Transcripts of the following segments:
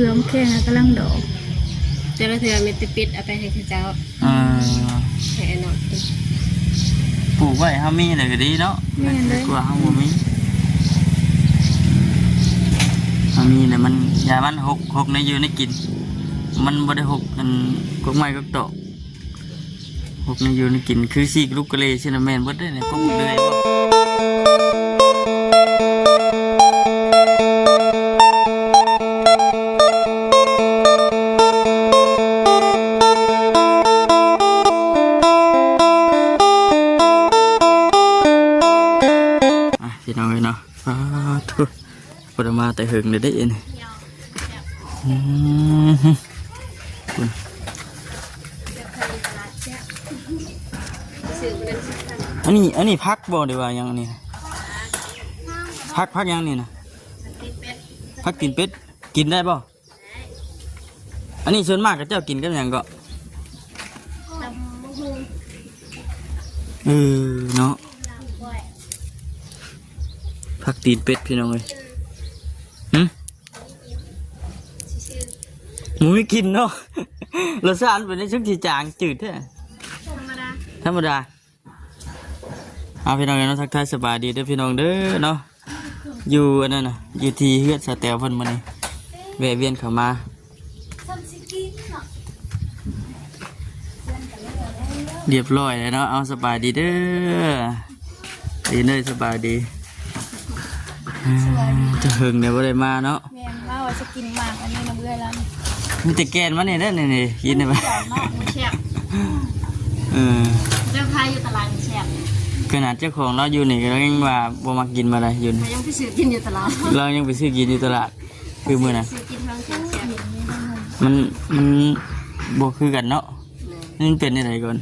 ເຄືອມະແຂງກຳລັງດອກ ແຕ່ລະເທື່ອມີແຕ່ປິດເອົາໄປໃຫ້ເຂົາເຈົ້າ. ອ່າ ແຄ່ນັ້ນ ປູກໄວ້ເຮົາມີແລ້ວກໍດີເນາະ. ແມ່ນເລີຍ ດີກວ່າເຮົາບໍ່ມີ. ເຮົາມີແລ້ວມັນ ຢ່າມັນຫົກ ຫົກໃນຢູ່ໃນກິນ ມັນບໍ່ໄດ້ຫົກອັນກົກໄມ້ກົກຕອກ. ພວກນີ້ຢູ່ໃນກິນຄືຊີ້ກະລຸກກະເລຊີ້ນະ ແມ່ນເບິດເດ້ນີ້ ກົກເດືອຍບໍ່? ອ່ະ ພີ່ນ້ອງເອີຍເນາະ ສາທຸ. ບໍ່ໄດ້ມາແຕ່ເຫິງເດ້ນີ້. ອືມ ອັນນີ້ ອັນນີ້ຜັກບໍ່ ຫຼືວ່າຫຍັງອັນນີ້? ຜັກ ຜັກຫຍັງນີ້ນະ? ຜັກຕີນເປັດ. ກິນໄດ້ບໍ່? ອັນນີ້ສ່ວນມາກເຂົາເຈົ້າກິນກັບຫຍັງເກາະ? ເອີເນາະ. ຜັກຕີນເປັດ ພີ່ນ້ອງເອີຍ. ຫຶ? ໝູມີກິນເນາະ. ລົດຊາດເປັນໄດ້ ສຸກຊິຈາງຈືດແທ້. ທຳມະດາ ທຳມະດາ. ເອົາ ພີ່ນ້ອງເນາະ ທັກທາຍສະບາຍດີເດີພີ່ນ້ອງເດີເນາະ. ຢູ່ອັນນັ້ນນະ ຢູ່ທີ່ເຮືອນສາວແຕວເພິ່ນມື້ນີ້ ແວ່ະວຽນເຂົ້າມາ. ລຽບຮ້ອຍແລ້ວເນາະ. ເອົາ ສະບາຍດີເດີ ດີເດີ ສະບາຍດີ. ເອີ ຈະເຫິງແລ້ວບໍ່ໄດ້ມາເນາະ. ແມ່ນ ມາວ່າຊິກິນໝາກອັນນີ້ນຳເອື້ອຍລາວ. ມີແຕ່ແກ່ນມານີ້ເດີ ນີ້ໆ ກິນໄດ້ບໍ່? ແຊບ. ເອີ ເຈົ້າຂາຍຢູ່ຕະຫຼາດແຊບ. ຂະໜາດເຈົ້າຂອງລາວຢູ່ນີ້ກໍຍັງວ່າບໍ່ມັກກິນປານໃດຢູ່ນີ້. ລາວຍັງໄປຊື້ກິນຢູ່ຕະຫຼາດ ລາວຍັງໄປຊື້ກິນຢູ່ຕະຫຼາດ. ຄືມື້ນັ້ນ ຊື້ກິນທາງເທິງແຊບ. ມັນ ມັນບໍ່ຄືກັນເນາະ. ແມ່ນ ມັນເປັນຈັ່ງໃດກ່ອນ?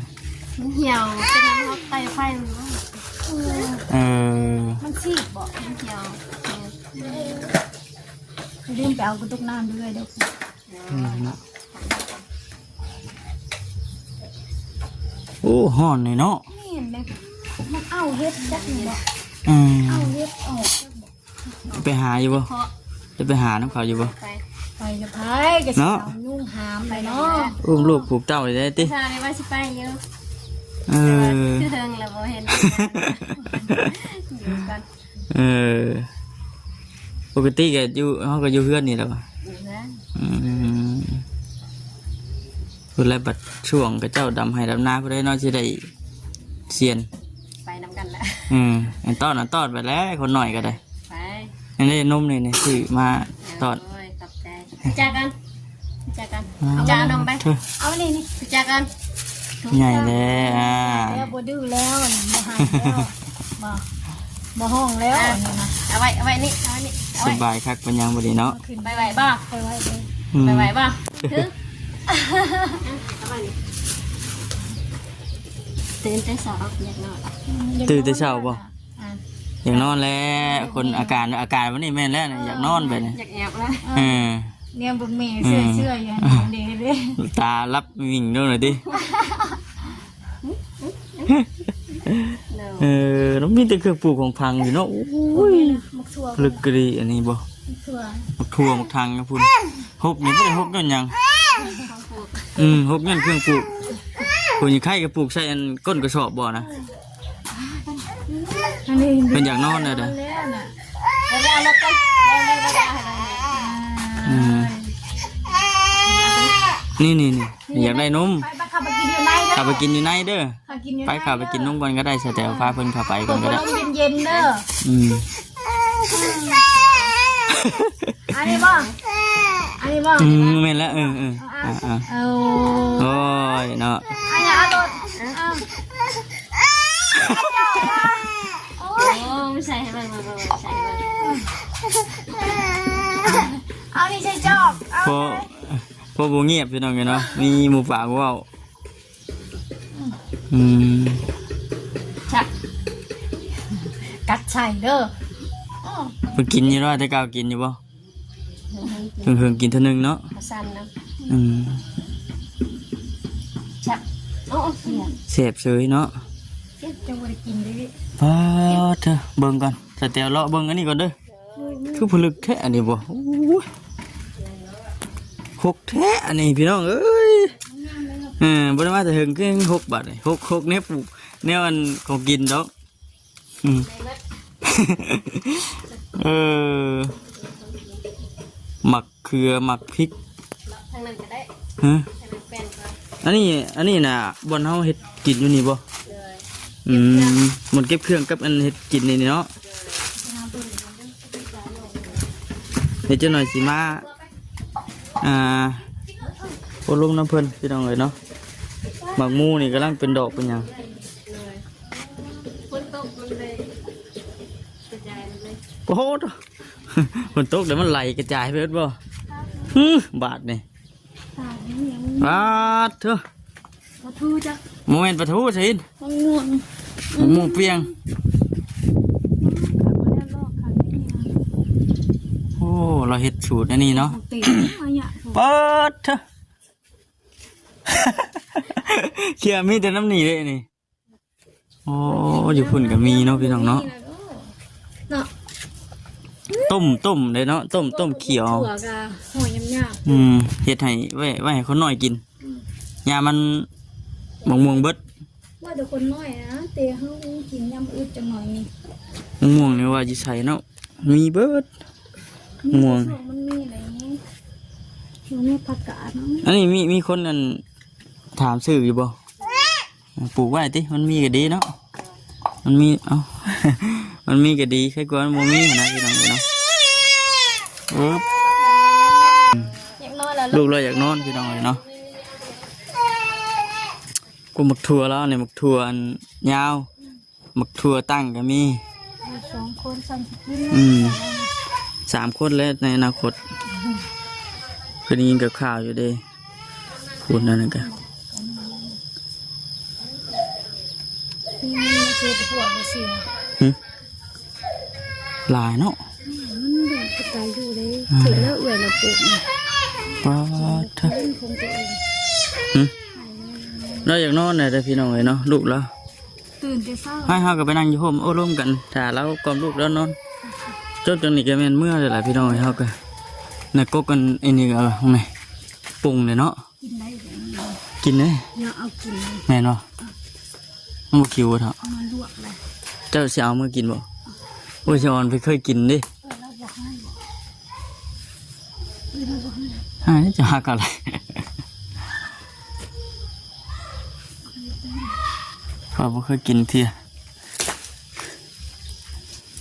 ມັນຫ່ຽວ ເປັນນ້ຳຮອດໄຕໄຟ. ເອີ ມັນຊີກບໍ່? ມັນຫ່ຽວ. ລືມໄປເອົາກະຕຸກນ້ຳດ້ວຍເດີ. ອືມ ໂອ້ ຮ້ອນນີ້ເນາະ. ແມ່ນແຫຼະ ມັນເອົາເຫັດຈັກນີ້ເນາະ. ອືມ ເອົາເຫັດອອກຈັກ. ໄປຫາຢູ່ບໍ່? ໄດ້ໄປຫານຳເຂົາຢູ່ບໍ່? ໄປ ໄປກໍໄປ ກໍຊິເອົາຍຸງຫາມໄປເນາະ. ເນາະ ອຸ້ມລູກຜູກເຕົ້າໄດ້ຕິ? ຊາໄດ້ວ່າຊິໄປຢູ່. ເອີ ແຕ່ວ່າຄືເຖິງແລ້ວບໍ່ເຫັນ ຢູ່ກ່ອນ. ເອີ ປົກກະຕິກໍຢູ່ ເຮົາກໍຢູ່ເຮືອນນີ້ແຫຼະຫວາ? ຢູ່ເຮືອນ. ອືມ ພຸ້ນແຫຼະ ບັດຊ່ວງເຂົາເຈົ້າດຳໄຮ່ດຳນາ ຜູ້ໃດເນາະຊິໄດ້ສ່ຽນ ໄປນຳກັນແຫຼະ. ອືມ ອັນຕ້ອນ ອັນຕ້ອນໄປແຫຼະ ຄົນນ້ອຍກໍໄດ້. ໄປ ອັນນີ້ນົມນີ້ ນີ້ຊື້ມາຕ້ອນ. ໂອ້ຍ ຂອບໃຈ. ຈາກັນ ຈາກັນ ອໍ ຈານົມໄປ. ເອົານີ້ ນີ້ ຈາກັນ. ໃຫຍ່ແລ້ວ ອ່າ ແລ້ວ ບໍ່ດື້ແລ້ວ ບໍ່ໄຫ້ແລ້ວ ບໍ່ ບໍ່ຮ້ອງແລ້ວ. ອ່າ ອັນນີ້ນະ ເອົາໄວ້ ເອົາໄວ້ນີ້ ເອົາໄວ້ນີ້ ເອົາໄວ້. ສະບາຍຄັກປານຫຍັງບັດນີ້ເນາະ. ໄປໄຫວ້ບໍ່? ໄປໄຫວ້ບໍ່? ອືມ ຖື ເອົາໄວ້ນີ້. ຕື່ນແຕ່ເຊົ້າ ຢາກນອນ. ອືມ ຕື່ນແຕ່ເຊົ້າບໍ່? ອ່າ ຢາກນອນແລ້ວ. ເອີ ຄົນອາການ ອາການວັນນີ້ແມ່ນແລ້ວນະ ຢາກນອນແບບນີ້ ຢາກແອບແລ້ວ. ເອີ ແນມເບິ່ງແມ່ເຊື່ອໆຢູ່ຫັ້ນເດ້ ຕາຫຼັບວິ່ງໂດນເລີຍຕິ. ເອີ ມັນມີແຕ່ເຄື່ອງປູກຂອງພັງຢູ່ເນາະ. ໂອ້ຍ ໝາກຖົ່ວ ລຶກກະດີ. ອັນນີ້ບໍ່? ໝາກຖົ່ວ ໝາກຖົ່ວ ໝາກທັງນະພຸ້ນ. ຫົກນີ້ບໍ່ໄດ້ຫົກຍ້ອນຫຍັງ. ອືມ ຫົກຍ້ອນເຄື່ອງປູກ. ຜູ້ຍິງໄຄກໍປູກໃສ່ອັນກົ້ນກະສອບບໍ່ນະ. ອັນນີ້ ເພິ່ນຢາກນອນແລ້ວເດີ. ອືມ ນີ້ໆໆ ຢາກໄດ້ນົມ. ໄປ ໄປ ເຂົ້າໄປກິນຢູ່ໃນເດີ ເຂົ້າໄປກິນຢູ່ໃນເດີ. ໄປ ເຂົ້າໄປກິນນົມກ່ອນກໍໄດ້ ສະແຕວພາເພິ່ນເຂົ້າໄປກ່ອນກໍໄດ້. ເອົານົມເຢັນໆເດີ. ອືມ ອັນນີ້ບໍ່? ອັນນີ້ບໍ່? ອືມ ແມ່ນແລ້ວ. ເອີໆ ເອົາ ອ່າໆ ເອົາ ໂອ້ຍເນາະ. ອັນນີ້ເອົາໂລດ ເອົາ ໂອ້ຍ ໃສ່ໃຫ້ເບິ່ງ ເບິ່ງ ເບິ່ງ ໃສ່ໃຫ້ເບິ່ງ. ເອົານີ້ໃສ່ຈອກ ເອົາ ພໍ ພໍບໍ່ງຽບ ພີ່ນ້ອງເອີຍເນາະ ມີໝູ່ປາເວົ້າ. ອືມ ຊະ ກັດໃສ່ເດີ. ເພິ່ນກິນຢູ່ເນາະ ແຕ່ເກົ່າກິນຢູ່ບໍ່? ເພິ່ນ ເພິ່ນກິນເທື່ອໜຶ່ງເນາະ. ບໍ່ຊັ້ນນະ. ອືມ ຊະ ໂອ້ ແຊບເສີຍເນາະ. ເຈັບ ຈັ່ງບໍ່ໄດ້ກິນເດ້. ປາດເທີ ເບິ່ງກ່ອນ ສະແຕວເລາະເບິ່ງອັນນີ້ກ່ອນເດີ. ຄືຜະລຶກແທ້ອັນນີ້ບໍ່? ໂອ້ຍ ຮົກແທ້ອັນນີ້ພີ່ນ້ອງເອີຍ. ເອີ ບໍ່ໄດ້ມາແຕ່ເຖິງຄືຮົກບາດນີ້. ຮົກ ຮົກແນວປູກ ແນວອັນຂອງກິນດອກ. ອືມ ເອີ ໝາກເຂືອ ໝາກພິກ ທາງນັ້ນກໍໄດ້. ຮະ? ທາງນັ້ນແປ້ນກ່ອນ. ອັນນີ້ ອັນນີ້ນະ ບ່ອນເຮົາເຮັດກິນຢູ່ນີ້ບໍ່? ໂດຍ. ອືມ ບ່ອນເກັບເຄື່ອງກັບອັນເຮັດກິນນີ້ເນາະ. ໂດຍ. ເຮັດຈັກໜ່ອຍຊິມາ ອ່າ ໂອ້ລົມນຳເພິ່ນພີ່ນ້ອງເອີຍເນາະ. ໝາກໝູ່ນີ້ກຳລັງເປັນດອກເປັນຫຍັງ. ໂດຍ. ຝົນຕົກມັນເລີຍກະຈາຍເລີຍ. ໂອ້ໂຫ ຝົນຕົກແລ້ວມັນໄຫຼກະຈາຍໄປເບິດບໍ່? ຫື ບາດນີ້ ບາດເທີ. ປາທູຈັກ ບໍ່ແມ່ນປາທູຊະອິນ ມະມ່ວງ ມະມ່ວງປ່ຽງ. ໂອ້ ລາວເຮັດສູດອັນນີ້ເນາະ. ເປີດເທີ ເຂ່ຍມີແຕ່ນຳນີ້ເດ້ນີ້. ໂອ້ ຢູ່ພຸ້ນກໍມີເນາະ ພີ່ນ້ອງເນາະ. ເນາະ ຕົ້ມ ຕົ້ມເດ້ເນາະ ຕົ້ມ ຕົ້ມຂຽວ. ຖົ່ວກໍຫອຍຍາບໆ. ອືມ ເຮັດໃຫ້ ໄວ້ ໄວ້ໃຫ້ຄົນນ້ອຍກິນ. ອືມ ຍາມມັນ ໝາກມ່ວງເບິດ. ວ່າແຕ່ຄົນນ້ອຍນະ ແຕ່ເຮົາກິນຍາມອຶດຈັກໜ່ອຍນີ້. ໝາກມ່ວງນີ້ວ່າຢູ່ໃສເນາະ ມີເບິດ. ມ່ວງ ມັນມີໃນ ມັນມີຜັກກາດເນາະ. ອັນນີ້ມີ ມີຄົນອັນ ຖາມຊື້ຢູ່ບໍ່? ປູກໄວ້ຕິ ມັນມີກໍດີເນາະ. ມັນມີ ເອົ້າ ມັນມີກໍດີ ໃຄກວ່າມັນບໍ່ມີຫັ້ນນະ ພີ່ນ້ອງເອີຍເນາະ. ອຶບ ຢາກນອນແລ້ວ ລູກລາວຢາກນອນ ພີ່ນ້ອງເອີຍເນາະ. ກູໝາກຖົ່ວລາວນີ້ ໝາກຖົ່ວອັນຍາວ ໝາກຖົ່ວຕັ້ງກໍມີ. ຢູ່ສອງຄົນ ສາມສິບ ອືມ ສາມຄົນແລ້ວໃນອະນາຄົດ. ເຄີຍໄດ້ຍິນຂ່າວຢູ່ເດ້ ພຸ້ນນັ້ນກໍ ນີ້ເຮັດພວກບໍ່ເສຍ. ຫຶ ຫຼາຍເນາະ. ມັນເປັນກະຕ່າຢູ່ເດ້. ອ່າ ເຖິງແລ້ວເອື້ອຍລະປູກນີ້. ປາດເທີ. ຂອງຕົວເອງ. ຫຶ ລາວຢາກນອນແຫຼະເດີພີ່ນ້ອງເອີຍເນາະ ລູກລາວ. ຕື່ນແຕ່ເຊົ້າ ໃຫ້ເຮົາກໍໄປນັ່ງຢູ່ຮົ່ມໂອ້ລົມກັນ ຖ້າລາວກ່ອມລູກລາວນອນ. ຈົບຈັ່ງນີ້ກໍແມ່ນເມືອແລ້ວລະພີ່ນ້ອງເອີຍ. ເຮົາກໍນະກົກກັນ ອັນນີ້ກໍເອົານີ້ ປຸງເລີຍເນາະ. ກິນໄດ້ ກິນເດ້ ເນາະ ເອົາກິນເລີຍ. ແມ່ນບໍ່? ມັນບໍ່ຄິວເທາະ ເອົາມາລວກເລີຍ. ເຈົ້າຊິເອົາມື້ກິນບໍ່? ໂອ້ຍ ສະອອນເພິ່ນເຄີຍກິນເດ້. ເອີ ລາວບໍ່ໃຫ້ບໍ່? ເອີ ລາວບໍ່ໃຫ້. ໃຫ້ ຈະຫາກະໄລ ຂ້ອຍບໍ່ເຄີຍກິນເທື່ອ.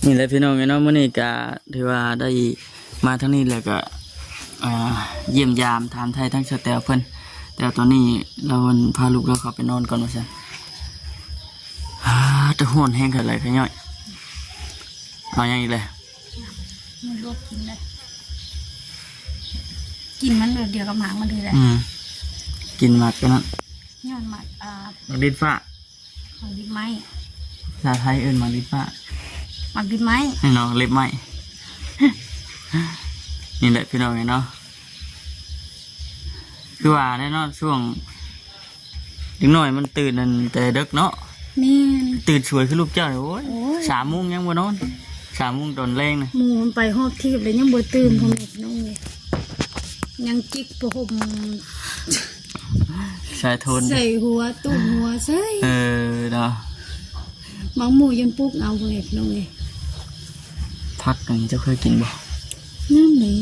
ນີ້ແຫຼະພີ່ນ້ອງເອີຍເນາະ ມື້ນີ້ກະຖືວ່າໄດ້ມາທາງນີ້ແລ້ວກະ ອ່າ ຢ້ຽມຢາມຖາມໄຖ່ທາງສາວແຕວເພິ່ນ. ແຕ່ຕອນນີ້ລາວ ເພິ່ນພາລູກລາວເຂົ້າໄປນອນກ່ອນວ່າຊັ້ນ. ອາ ແຕ່ຮ້ອນແຮງຂະໜາດໃດຂະຍ້ອຍ. ເອົາຫຍັງອີກແຫຼະ? ມັນລວກກິນໄດ້ ກິນມັນແບບດຽວກັບໝາກມັນເລີຍແຫຼະ. ອືມ ກິນໝາກຕົວນັ້ນ ຍ້ອນໝາກ ອ່າ ໝາກດິນຟ້າ. ໝາກດິນໄມ້ ພາສາໄທເອີ້ນໝາກດິນຟ້າ ໝາກດິນໄມ້ ແນ່ນອນ ເລັບໄມ້. ນີ້ແຫຼະພີ່ນ້ອງເອີຍເນາະ ຄືວ່າແນ່ນອນ ຊ່ວງເດັກນ້ອຍມັນຕື່ນນັ້ນແຕ່ເດິກເນາະ. ແມ່ນ ຕື່ນສວຍຄືລູກເຈົ້າ. ໂອ້ຍ ໂອ້ຍ ສາມໂມງຍັງບໍ່ນອນ ສາມໂມງຕອນແລງນະ. ໝູ່ມັນໄປຮອບທີບແລ້ວຍັງບໍ່ຕື່ນ ອືມ ພໍ່ແມ່ພີ່ນ້ອງເອີຍ ຍັງຈິກຜ້າຫົ່ມ ສາຍໂທນ ໃສ່ຫົວ ຕຸ້ມຫົວເສີຍ. ເອີ ເນາະ ໝາກໝູ່ຍັງປຸກເອົາເລີຍພີ່ນ້ອງເອີຍ. ຜັກອັນນີ້ເຈົ້າເຄີຍກິນບໍ່? ຍາມນີ້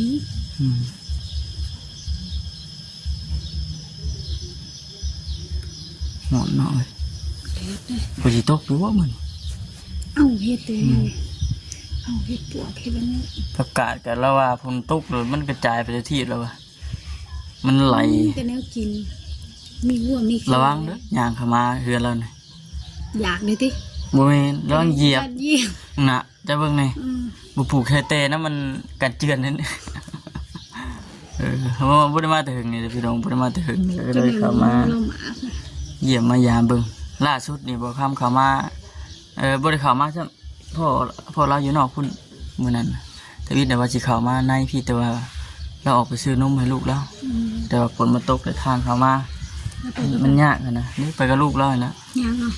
ອືມ ຮ້ອນເນາະເອີຍ. ເຮັດເດ້ ຝົນຊິຕົກຢູ່ບໍ່ມື້ນີ້? ເອົ້າ ເຮັດເດ້ ອືມ ເອົ້າ ເຮັດປວກເຮັດອັນນີ້. ປະກາດກໍລາວວ່າຝົນຕົກແລ້ວ ມັນກະຈາຍໄປແຕ່ທີບແລ້ວວ່າ ມັນໄຫຼ ມີແຕ່ແນວກິນ ມີງົວມີຄວາຍ. ລະວັງເດີ ຍ່າງເຂົ້າມາເຮືອນລາວນີ້ ຢາກເລີຍຕິ? ບໍ່ແມ່ນ ລະວັງຢຽບ ຢຽບນະ. ເຈົ້າເບິ່ງນີ້ ອືມ ບໍ່ປູກແຄ່ແຕ່ນະ ມັນກັນເຈື່ອນນັ້ນ. ເອີ ເຮົາບໍ່ໄດ້ມາແຕ່ເຫິງນີ້ເດີພີ່ນ້ອງ ບໍ່ໄດ້ມາແຕ່ເຫິງ ກໍເລີຍເຂົ້າມາຢ້ຽມມາຢາມເບິ່ງ. ລ່າສຸດນີ້ບໍ່ຄຳເຂົ້າມາ ເອີ ບໍ່ໄດ້ເຂົ້າມາຊ້ຳ ພໍ້ ພໍ້ລາວຢູ່ນອກພຸ້ນມື້ນັ້ນ. ທະວິດວ່າຊິເຂົ້າມາໃນພີ້ ແຕ່ວ່າລາວອອກໄປຊື້ນົມໃຫ້ລູກລາວ ອືມ ແຕ່ວ່າຝົນມັນຕົກ ແລ້ວທາງເຂົ້າມາ ມັນຍາກຫັ້ນນະ. ນີ້ໄປກັບລູກລາວຫັ້ນນະ ຍາກເນາະ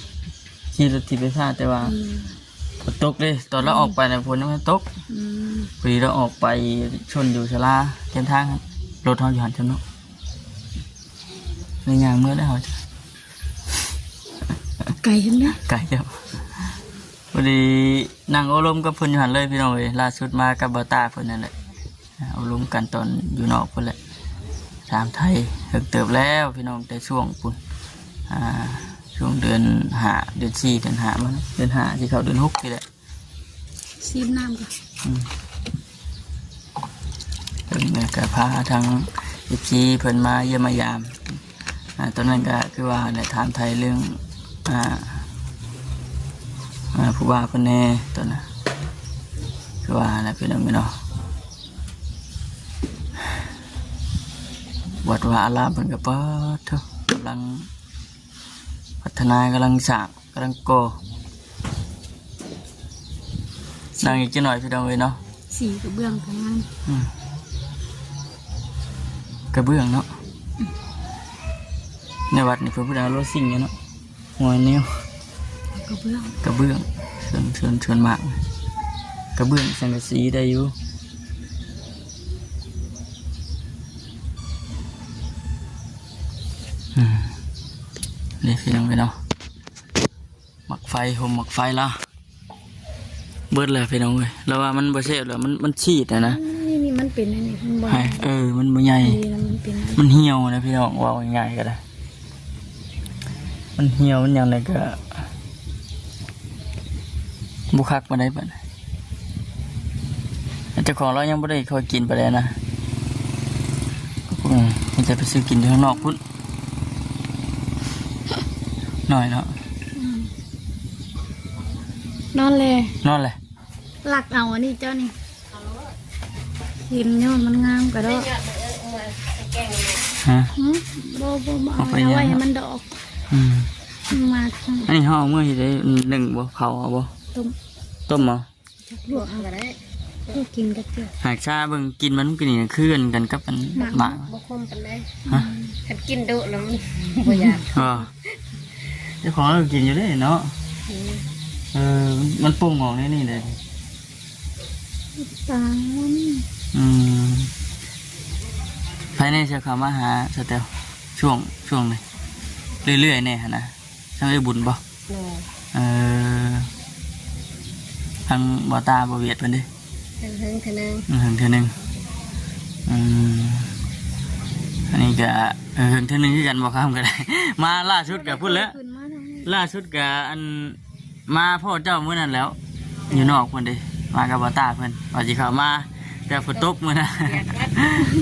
ຂີ່ລົດຖີບໄຟຟ້າ ແຕ່ວ່າ ອືມ ຝົນຕົກເດ້ ຕອນລາວອອກໄປນະ ອືມ ຝົນຍັງບໍ່ຕົກ ອືມ ພໍດີລາວອອກໄປຊົນຢູ່ສາລາແຄມທາງຫັ້ນ ລົດເຮົາຢູ່ຫັ້ນຊັ້ນເນາະ ໄດ້ຍ່າງເມືອແລ້ວເຮົາ ໄກຫັ້ນນະ ໄກແລ້ວ. ພໍດີນັ່ງໂອ້ລົມກັບເພິ່ນຢູ່ຫັ້ນເລີຍພີ່ນ້ອງເອີຍ. ລ່າສຸດມາກັບບ່າວຕ້າເພິ່ນນັ້ນແຫຼະ ອ່າ ໂອ້ລົມກັນຕອນຢູ່ນອກພຸ້ນແຫຼະ ຖາມໄຖ່ເຖິງເຕີບແລ້ວພີ່ນ້ອງ ແຕ່ຊ່ວງພຸ້ນ ອ່າ ຊ່ວງເດືອນຫ້າ ເດືອນສີ່ ເດືອນຫ້າ ມາເນາະ ເດືອນຫ້າຊິເຂົ້າເດືອນຫົກນີ້ແຫຼະ. ຊີມນ້ຳກ່ອນ ອືມ ເຖິງແລ້ວກໍພາທາງ ເອັຟຊີ ເພິ່ນມາຢ້ຽມມາຢາມ. ອ່າ ຕອນນັ້ນກໍຄືວ່າແຫຼະ ຖາມໄຖ່ເລື່ອງ ອ່າ ອ່າ ຜູ້ວ່າເພິ່ນແດ່ຕອນນັ້ນ ຄືວ່າແຫຼະພີ່ນ້ອງເອີຍເນາະ ວັດວາອາລາມເພິ່ນກໍປາດໂທ້ ກຳລັງພັດທະນາ ກຳລັງສ້າງ ກຳລັງກໍ່ ນັ່ງອີກຈັກໜ້ອຍພີ່ນ້ອງເອີຍເນາະ ສີກະເບື້ອງກໍງາມ ອືມ ກະເບື້ອງເນາະ ໃນວັດນີ້ເພິ່ນບໍ່ໄດ້ເອົາໂລຊິງເນາະ ຫົວແນວ ກະເບື້ອງ ກະເບື້ອງ ສ່ວນ ສ່ວນ ສ່ວນມາກກະເບື້ອງສັງກະສີໄດ້ຢູ່ ອືມ ນີ້ພີ່ນ້ອງເອີຍເນາະ ໝາກໄຟ ຮົ່ມໝາກໄຟລາວ ເບິດແລ້ວພີ່ນ້ອງເອີຍ ລາວວ່າມັນບໍ່ແຊບແລ້ວ ມັນ ມັນຊີດຫັ້ນນະ ນີ້ ນີ້ມັນເປັນອັນນີ້ ມັນບໍ່ ໃຫ້ ເອີ ມັນບໍ່ໃຫຍ່ ນີ້ນະ ມັນເປັນ ມັນຫ່ຽວນະພີ່ນ້ອງ ເວົ້າງ່າຍໆກໍໄດ້ ມັນຫ່ຽວ ມັນຫຍັງໃດກໍບໍ່ຄັກປານໃດບັດນີ້ ເຈົ້າຂອງລາວຍັງບໍ່ໄດ້ຄ່ອຍກິນປານໃດນະ ອືມ ມີແຕ່ໄປຊື້ກິນຢູ່ຂ້າງນອກພຸ້ນ ນ້ອຍເນາະ ອືມ ນອນແລ ນອນແລ ລັກເອົາອັນນີ້ເຈົ້ານີ້ ເຫັນຍ້ອນມັນງາມກະດອກ ຮະ ຫືມ ບໍ່ ບໍ່ ບໍ່ເອົາ ເອົາໄວ້ໃຫ້ມັນດອກ ອືມ ມັນມາ ອັນນີ້ເຮົາເອົາເມືອເຮັດໄດ້ ໜຶ້ງບໍ່ ເຜົາເອົາບໍ່ ຕົ້ມ ຕົ້ມເອົາ ລວກເອົາກໍໄດ້ ລວກກິນກັບເຈົ້າ ຫາກຊາເບິ່ງ ກິນມັນກໍນີ້ຄືກັນກັບອັນໝາກ ໝາກ ບໍ່ຄົມປານໃດ ຮະ ຄັນກິນດຸແລ້ວມັນບໍ່ຢາກ ອໍ ເຈົ້າຂອງກໍກິນຢູ່ເດ້ເນາະ ອືມ ເອີ ມັນ ມັນປົ່ງອອກໃນນີ້ເດ້ ຕາຍ ອືມ ໃຜແດ່ຊິເຂົ້າມາຫາສາວແຕວ ຊ່ວງ ຊ່ວງນີ້ ເລື້ອຍໆແດ່ຫັ້ນນະ ທາງເອື້ອຍບຸນບໍ່? ໂດຍ ເອີ ທາງບໍ່ຕາບໍ່ຫວຽດເພິ່ນເດ້ ເຖິງເທື່ອໜຶ່ງ ເຖິງເທື່ອໜຶ່ງ ອືມ ອັນນີ້ກະເຖິງເທື່ອໜຶ່ງຄືກັນ ບໍ່ຄຳກໍໄດ້ ມາລ່າສຸດກະພຸ້ນແຫຼະ ຂຶ້ນມາທາງນີ້ ລ່າສຸດກະອັນ ມາພໍ້ເຈົ້າມື້ນັ້ນແລ້ວ ຢູ່ນອກພຸ້ນເດ້ ມາກັບບ່າວຕ້າເພິ່ນ ວ່າຊິເຂົ້າມາ ແຕ່ຝົນຕົກມື້ນັ້ນ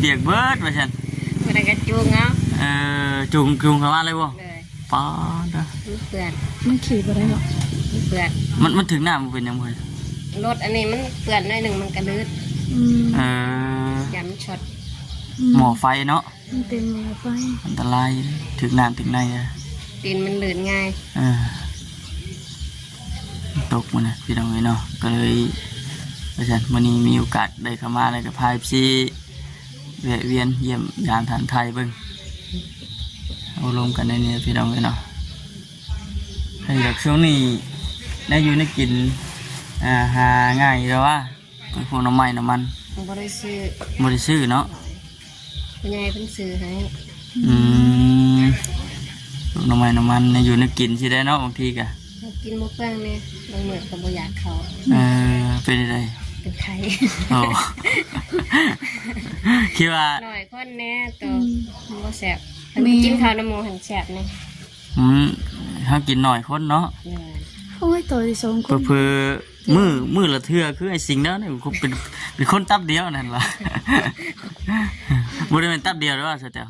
ປຽກເບິດ ປຽກເບິດວ່າຊັ້ນ ມື້ນັ້ນກໍຈູງເອົາ ເອີ ຈູງ ຈູງເຂົ້າມາເລີຍບໍ່? ໂດຍ ປາດເດີ ມັນເປື້ອນ ມັນຂີ່ບໍ່ໄດ້ເນາະ ມັນເປື້ອນ ມັນ ມັນຖືກນ້ຳ ມັນເປັນຫຍັງບໍ່? ລົດອັນນີ້ມັນເປື້ອນໜ້ອຍໜຶ່ງ ມັນກໍລື່ນ ອືມ ເອີ ຢ້ານມັນຊັອດ ອືມ ໝໍ້ໄຟເນາະ ມັນເປັນໝໍ້ໄຟ ອັນຕະລາຍ ຖືກນ້ຳຖືກໃນ ຕີນມັນລື່ນງ່າຍ ເອີ ຕົກມື້ນະ ພີ່ນ້ອງເອີຍເນາະ ກໍເລີຍ ວ່າຊັ້ນ ມື້ນີ້ມີໂອກາດໄດ້ເຂົ້າມາ ແລ້ວກໍພາ ເອັຟຊີ ແວະວຽນຢ້ຽມຢາມຖາມໄຖ່ເບິ່ງ ໂອ້ລົມກັນໃນນີ້ ພີ່ນ້ອງເອີຍເນາະ ໃຫ້ດອກ ຊ່ວງນີ້ໄດ້ຢູ່ໄດ້ກິນ ອ່າ ຫາງ່າຍຢູ່ແລ້ວວ່າ ເປັນພວກໜໍ່ໄມ້ໜໍ່ມັນ ບໍ່ໄດ້ຊື້ ບໍ່ໄດ້ຊື້ເນາະ ຜູ້ໃຫຍ່ເພິ່ນຊື້ໃຫ້ ອືມ ພວກໜໍ່ໄມ້ໜໍ່ມັນ ແນວຢູ່ແນວກິນຊິໄດ້ເນາະ ບາງທີກະ ກິນບໍ່ເປືອງແດ່ ບາງມື້ກໍບໍ່ຢາກເຂົ້າ ເອີ ເປັນຈັ່ງໃດ? ເປັນໄຂ້ ໂອ້ ຄິດວ່າ ໜ້ອຍຄົນແດ່ ໂຕ ອືມ ບໍ່ແຊບ ແມ່ນ ກິນເຂົ້ານຳໝູ່ຫັ້ນແຊບແດ່ ອືມ ເຮົາກິນໜ້ອຍຄົນເນາະ ໂດຍ ໂອ້ຍ ໂຕສອງຄົນ ເຜີ ມື້ ມື້ລະເທື່ອ ຄືໄອ້ສິງແລ້ວນີ້ ເປັນ ເປັນຄົນຕັບດຽວນັ້ນລະ ບໍ່ໄດ້ແມ່ນຕັບດຽວເດ້ວ່າ ສາວແຕວ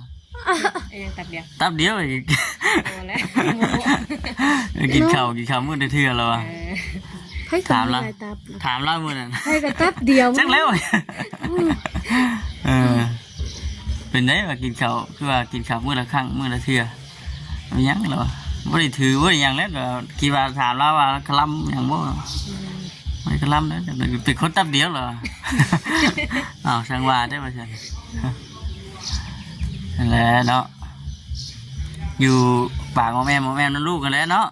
ອີຫຍັງຕັບດຽວ? ຕັບດຽວ ເອົາແລ້ວ ກິນເຂົ້າ ກິນເຂົ້າມື້ລະເທື່ອແລ້ວວ່າ ເອີ ໃຜກໍມີຫຼາຍຕັບ ຖາມລາວມື້ນັ້ນ ໃຜກໍຕັບດຽວ ຈັກແລ້ວ ອືມ ເອີ ເປັນໄດວ່າກິນເຂົ້າ ຄືວ່າກິນເຂົ້າມື້ລະຄັ້ງ ມື້ລະເທື່ອ ມີຫຍັງລະວ່າ ບໍ່ໄດ້ຖືບໍ່ໄດ້ຫຍັງແລ້ວ ກໍຄິດວ່າຖາມລາວວ່າຄະລຳຫຍັງບໍ່ ອືມ ບໍ່ໄດ້ຄະລຳເດ້ ເປັນ ເປັນຄົນຕັບດຽວລະວ່າ ອ້າວ ຊ່າງວ່າແທ້ວ່າຊັ້ນ ນັ້ນແຫຼະເນາະ ຢູ່ປາກອ້ອມແອ້ມ ອ້ອມແອ້ມນຳລູກຫັ້ນແຫຼະເນາະ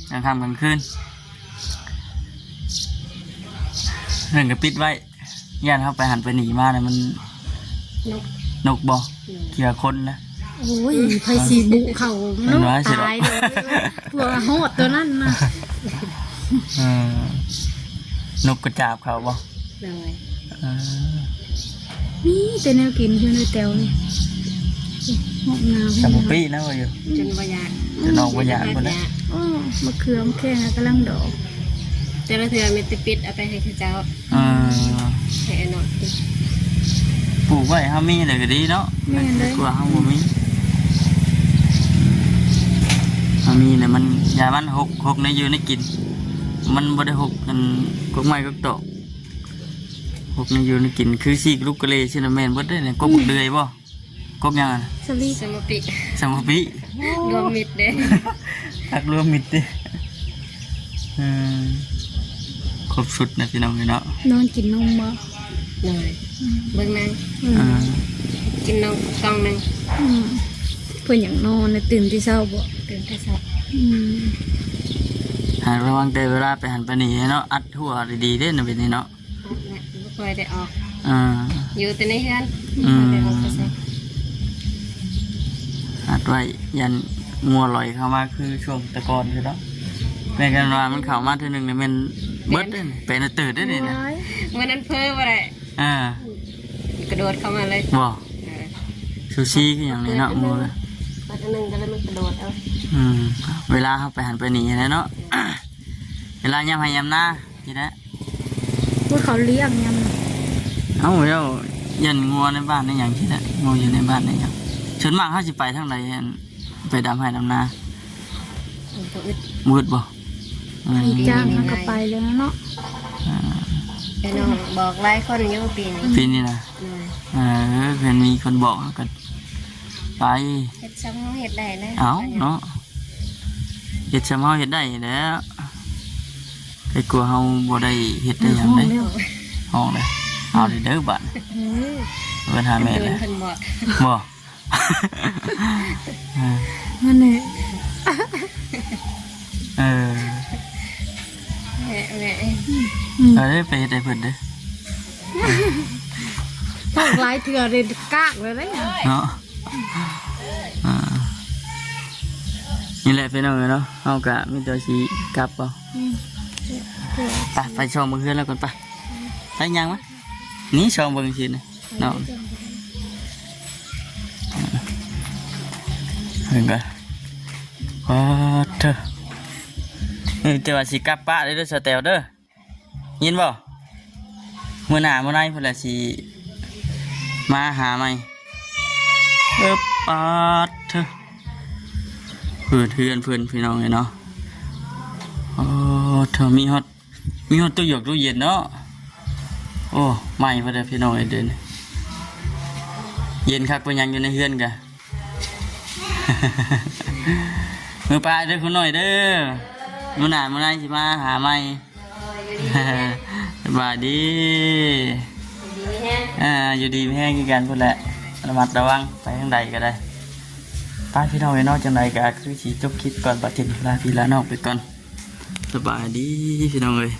ແມ່ນ ກາງຄ່ຳກາງຄືນ ເພິ່ນກໍປິດໄວ້ ຢ້ານເຮົາໄປຫັ້ນໄປນີ້ມາແລ້ວມັນ ນົກ ນົກບໍ່? ໂດຍ ເກືອຄົນນະ. ໂອ້ຍ ໃຜຊິບຸເຂົາເນາະ ຕາຍເລີຍ ຜົວໂຫດຕົວນັ້ນນະ. ເອີ ນົກກະຈາບເຂົາບໍ່? ໂດຍ ເອີ ມີແຕ່ແນວກິນຢູ່ໃນແຖວນີ້ ງອກງາມ ສຳມະປີນະວ່າຢູ່ ຈົນບໍ່ຢາກ ຈົນອອກບໍ່ຢາກພຸ້ນແຫຼະ. ໂອ້ ມະເຂືອມະແຂ້ງກຳລັງດອກ ແຕ່ລະເທື່ອມີແຕ່ປິດເອົາໄປໃຫ້ເຂົາເຈົ້າ. ເອີ ແຄ່ເນາະ ປູກໄວ້ເຮົາມີແລ້ວກໍດີເນາະ. ແມ່ນເລີຍ ດີກວ່າເຮົາບໍ່ມີ. ເຮົາມີແລ້ວມັນ ຢາມັນຫົກ ຫົກໃນຢູ່ໃນກິນ ມັນບໍ່ໄດ້ຫົກອັນກົກໄມ້ກົກຕອກ ຫົກໃນຢູ່ໃນກິນ ຄືຊີ້ກະລຸກກະເລຊີ້ນະ ແມ່ນເບິດເດ້ນີ້. ກົກບັກເດືອຍບໍ່? ກົກຫຍັງຫັ້ນ? ສະລິ ສະມະປິ ສະມະປິ ລວມມິດເດ້ ພັກລວມມິດເດ້. ເອີ ຄົບຊຸດນະພີ່ນ້ອງເອີຍເນາະ. ນອນກິນນົມບໍ່? ໂດຍ ອືມ ເບິ່ງນາງ ເອີ ກິນນົມກ່ອງໜຶ່ງ. ອືມ ເພິ່ນຢາກນອນນະ ຕື່ນແຕ່ເຊົ້າບໍ່? ຕື່ນແຕ່ເຊົ້າ. ອືມ ໃຫ້ລະວັງແຕ່ເວລາໄປຫັ້ນໄປນີ້ເນາະ ອັດຫົວດີໆເດ້ນະ ເປັນນີ້ເນາະ. ບໍ່ຄ່ອຍໄດ້ອອກ ອ່າ ຢູ່ແຕ່ໃນເຮືອນ ອືມ ບໍ່ຄ່ອຍໄດ້ອອກໄປໃສ. ອັດໄວ້ ຢ້ານງົວລອຍເຂົ້າມາຄືຊ່ວງແຕ່ກ່ອນຊີ້ເນາະ. ແມ່ນຄັນວ່າມັນເຂົ້າມາເທື່ອໜຶ່ງນີ້ແມ່ນເບິດເດ້ນີ້ ເປັນເຕີດເດ້ນີ້ນະ. ມື້ນັ້ນເຜີບໍ່ໄດ້ ອ່າ ກະໂດດເຂົ້າມາເລີຍ. ບໍ່? ເອີ ຊູຊີຄືຫຍັງນີ້ເນາະ ເປີດອັນໜຶ່ງ ງົວ ເປີດອັນໜຶ່ງກໍເລີຍມັນກະໂດດເອົາ. ອືມ ເວລາເຮົາໄປຫັ້ນໄປນີ້ຫັ້ນແຫຼະເນາະ ເວລາຍາມໄຮ່ຍາມນາ ນີ້ແຫຼະ ພວກເຂົາລ້ຽງຍາມ ເອົ້າ ແລ້ວຢ້ານງົວໃນບ້ານໃນຫຍັງຊີ້ແຫຼະ ງົວຢູ່ໃນບ້ານໃນຫຍັງ. ສ່ວນມາກເຮົາຊິໄປທາງໃດ ອັນ ໄປດຳໄຮ່ດຳນາ? ບໍ່ອຶດ ບໍ່ອຶດບໍ່? ອືມ ຈ້າງເຮົາກໍໄປແລ້ວເນາະ. ອ່າ ໄປນ້ອງບອກຫຼາຍຄົນຢູ່ປີນີ້ ປີນີ້ນະ. ໂດຍ ເອີ ເພິ່ນມີຄົນບອກເຮົາກໍໄປ ເຮັດຊ່ຳເຮົາເຮັດໄດ້ແລ້ວ. ເອົ້າ ເນາະ ເຮັດຊ່ຳເຮົາເຮັດໄດ້ແລ້ວ ໄກກວ່າເຮົາບໍ່ໄດ້ເຮັດໄດ້ຫຍັງເດ້. ຮ້ອງແລ້ວ ຮ້ອງແລ້ວ ເອົາເດີບາດ ເອີ ເອີ້ນຫາແມ່ແລ້ວ. ເພິ່ນບອກ ບໍ່ ເອີ ນັ້ນແຫຼະ ເອີ ແມ່ ແມ່ ອືມ ເອີ ໄປເຮັດໃຫ້ເພິ່ນເດີ ບອກຫຼາຍເທື່ອເດ້ ກາກແລ້ວເດ້ເນາະ. ອ່າ ນີ້ແຫຼະພີ່ນ້ອງເອີຍເນາະ ເຮົາກະມີແຕ່ຊິກັບເອົາ. ອືມ ໄປ ໄປຊ່ອງເບິ່ງເຮືອນລາວກ່ອນ ໄປ ໄປຍ່າງມາ ນີ້ຊ່ອງເບິ່ງຊື່ນີ້ເນາະ. ເຫັນກະ ປາດເທີ ເອີ ແຕ່ວ່າຊິກັບປະເດີ ສາວແຕວເດີ. ຍິນບໍ່? ມື້ໜ້າມື້ໃນພຸ້ນແຫຼະຊິມາຫາໃໝ່. ເອີ ປາດເທີ ເພິ່ນ ເຮືອນເພິ່ນພີ່ນ້ອງເອີຍເນາະ. ໂອ້ ເທີ ມີຮອດ ມີຮອດຕູ້ຢົກຕູ້ເຢັນເນາະ. ໂອ້ ໃໝ່ເບິດເດີພີ່ນ້ອງເອີຍ ເດີ ເຢັນຄັກປານຫຍັງຢູ່ໃນເຮືອນກະ. ມື້ປາຍເດີຄຸນໜ້ອຍເດີ ມື້ໜ້າມື້ໃນຊິມາຫາໃໝ່. ສະບາຍດີ ຢູ່ດີມີແຮງ ອ່າ ຢູ່ດີມີແຮງຄືກັນພຸ້ນແຫຼະ ລະມັດລະວັງໄປທາງໃດກໍໄດ້. ໄປພີ່ນ້ອງເອີຍເນາະ ຈັ່ງໃດກໍຄືຊິຈົບຄລິບກ່ອນ ປະເທດລາພີ່ລານ້ອງໄປກ່ອນ. ສະບາຍດີພີ່ນ້ອງເອີຍ.